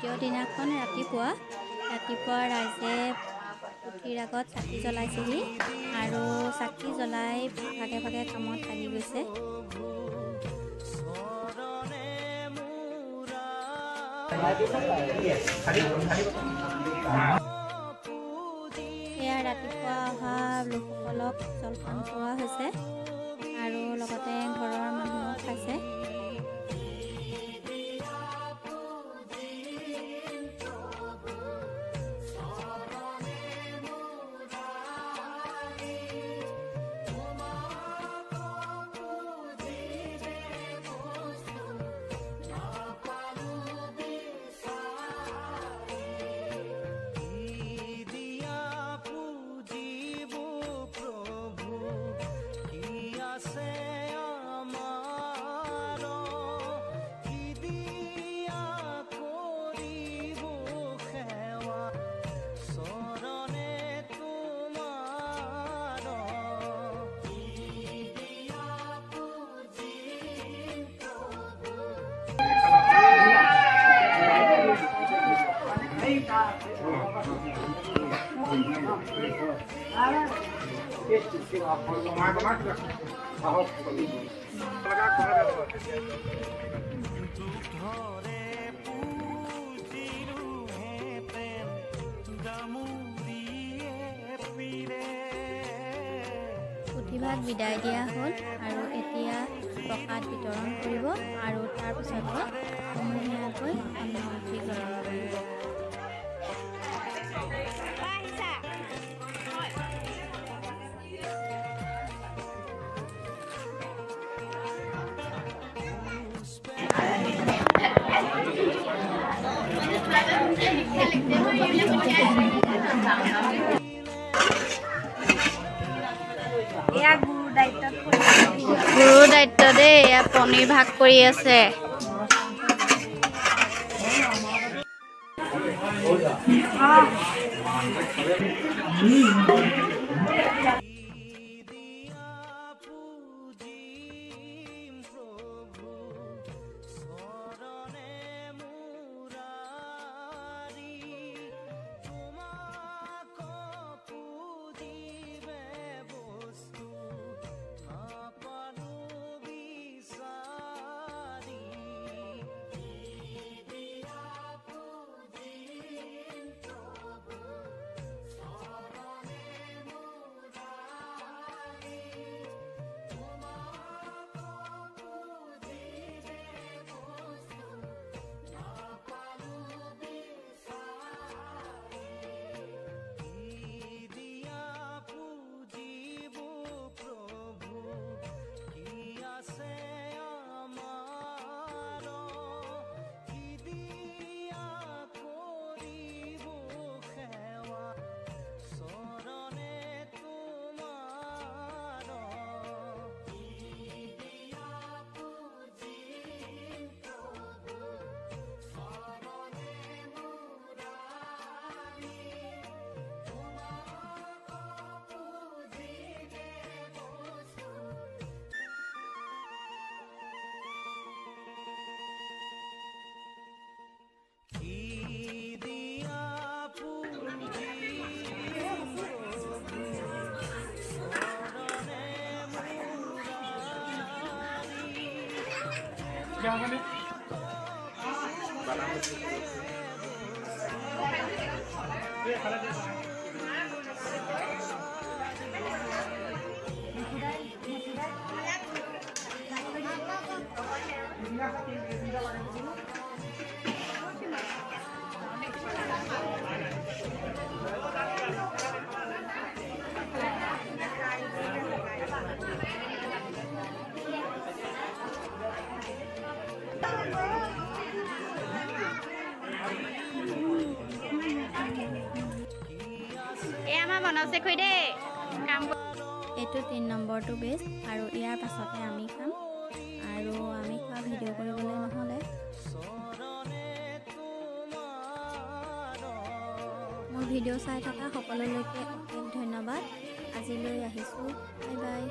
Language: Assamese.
দ্বিতীয় দিনাখন ৰাতিপুৱা ৰাতিপুৱা ৰাইজে পুথিৰ আগত চাকি জ্বলাইছেহি আৰু চাকি জ্বলাই ভাগে ভাগে কামত লাগি গৈছে। এয়া ৰাতিপুৱা অহা লোকসকলক জলপান কৰোৱা হৈছে আৰু লগতে ঘৰৰ মানুহো খাইছে। পুথিভাগ বিদায় দিয়া হ'ল আৰু এতিয়া প্ৰসাদ বিতৰণ কৰিব আৰু তাৰপিছতে সমূহীয়াকৈ অন্নমুঠি গ্ৰহণ কৰিব। গুৰু দায়িত্ব দেই, এয়া পনীৰ ভাগ কৰি আছে। এইটো 3 নম্বৰটো বেজ আৰু ইয়াৰ পাছতে আমি খাম আৰু আমি খোৱা ভিডিঅ' কৰিবলৈ নহ'লে। মোৰ ভিডিঅ' চাই থকা সকলোলৈকে অশেষ ধন্যবাদ। আজিলৈ আহিছোঁ, বাই বাই।